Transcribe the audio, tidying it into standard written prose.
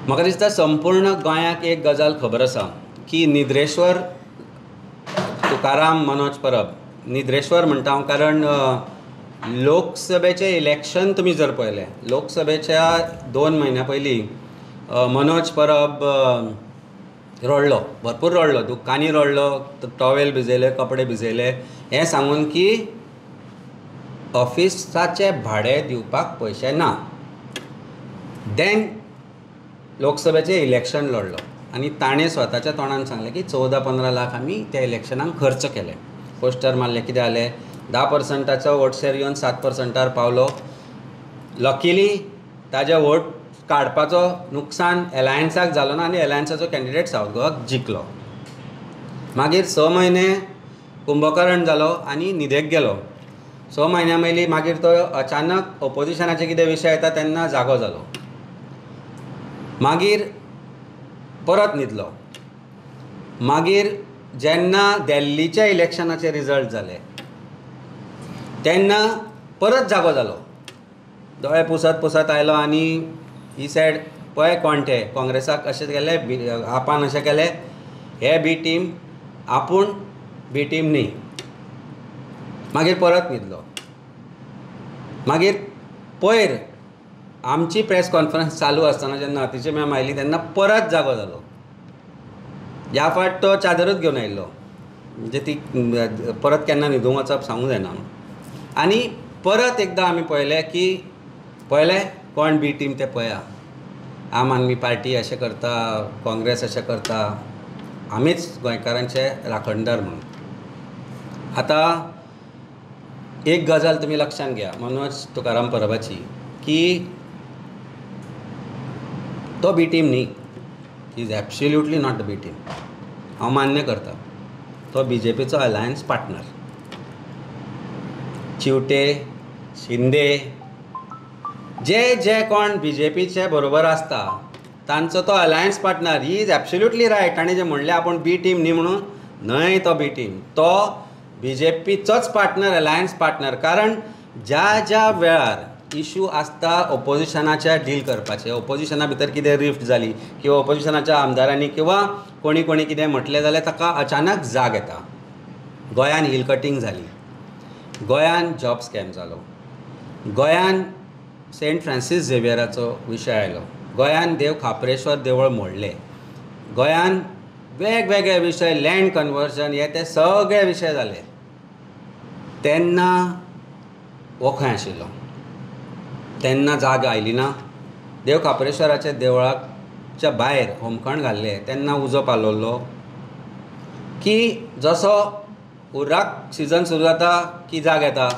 म्हाका दिसता संपूर्ण गोंयाक एक गजाल खबर आसा की निद्रेश्वर तुकाराम मनोज परब, निद्रेश्वर म्हणटा हांव कारण लोकसभेचें इलेक्शन तुमी जर पळयलें, लोकसभेच्या 2 म्हयन्या पयलीं मनोज परब रडलो, भरपूर रडलो, दुकांनी रडलो, टॉवेल भिजयले, कपडे भिजयले, हें सांगून की ऑफिसाचें भाडें दिवपाक पयशे ना. देन लोकसभेचें इलेक्शन लडलो आनी ताणें स्वताच्या तोंडान सांगलें की 14-15 लाख आमी त्या इलेक्शनाक खर्च केले, पोस्टर मारले, कितें जालें, 10%चो वोट शेर येवन 7%-र पावलो. लकीली ताजे वोट काडपाचो नुकसान एलायन्साक जालो ना आनी एलायन्साचो कॅन्डिडेट सावथ गोवाक जिखलो. मागीर 6 म्हयने कुंभकर्ण जालो आनी न्हिदेक गेलो. 6 म्हयन्या पयलीं मागीर तो अचानक ओपोजिशनाचे कितें विशय येता तेन्ना जागो जालो, मागीर परत न्हिदलो. मागीर जेन्ना दिल्लीच्या इलेक्शनाचे रिजल्ट जाले तेन्ना परत जागो जालो, दोळे पुसत पुसत आयलो आनी ही सॅड पळय कोण ते काँग्रेसाक अशें केलें, आपान अशें केलें, हे बी टीम, आपूण बी टीम न्ही. मागीर परत न्हिदलो. मागीर पयर आमची प्रेस कॉन्फरन्स चालू आसतना जेन्ना अतिशी मॅम आयली तेन्ना परत जागो जालो. ह्या फावट तो चादरूच घेवन आयिल्लो, म्हणजे ती परत केन्ना न्हिदूंक वचप सांगूंक जायना. आनी परत एकदां आमी पळयलें की पळयलें कोण बी टीम तें पळया, आम आदमी पार्टी अशें करता, काँग्रेस अशें करता, आमीच गोंयकारांचे राखणदार म्हणून. आतां एक गजाल तुमी लक्षांत घेया मनोज तुकाराम परबाची की तो बी टीम न्ही, is absolutely not the B team. हांव मान्य करता तो बी जे पीचो अलायन्स पार्टनर. चिवटे, शिंदे, जे जे कोण बी जे पीचे बरोबर आसता तांचो तो alliance partner. He is absolutely right. ताणें जें म्हणलें आपूण बी टीम न्ही म्हणून, न्हय तो बी टीम, तो बी जे पीचोच पार्टनर, अलायन्स पार्टनर. कारण ज्या ज्या वेळार इशू आसता ओपोजिशनाच्या डील करपाचे, ओपोजिशना भितर कितें रिफ्ट जाली किंवा ओपोजिशनाच्या आमदारांनी किंवा कोणी कोणी कितें म्हटलें जाल्यार ताका अचानक जाग येता. गोंयान हिल कटींग जाली, गोंयान जॉब स्कॅम जालो, गोंयान सेंट फ्रांसीस झेवियराचो विशय आयलो, गोंयान देव खाप्रेश्वर देवूळ मोडलें, गोंयान वेगवेगळे विशय, लँड कन्वर्जन, हे ते सगळे विशय जाले. तेन्ना हो खंय आशिल्लो? तेन्ना जाग आयली ना. देव खाप्रेश्वराच्या देवळाच्या भायर होमखण घाल्लें तेन्ना उजो पालवल्लो की जसो उर्राक सिजन सुरू जाता की जाग येता,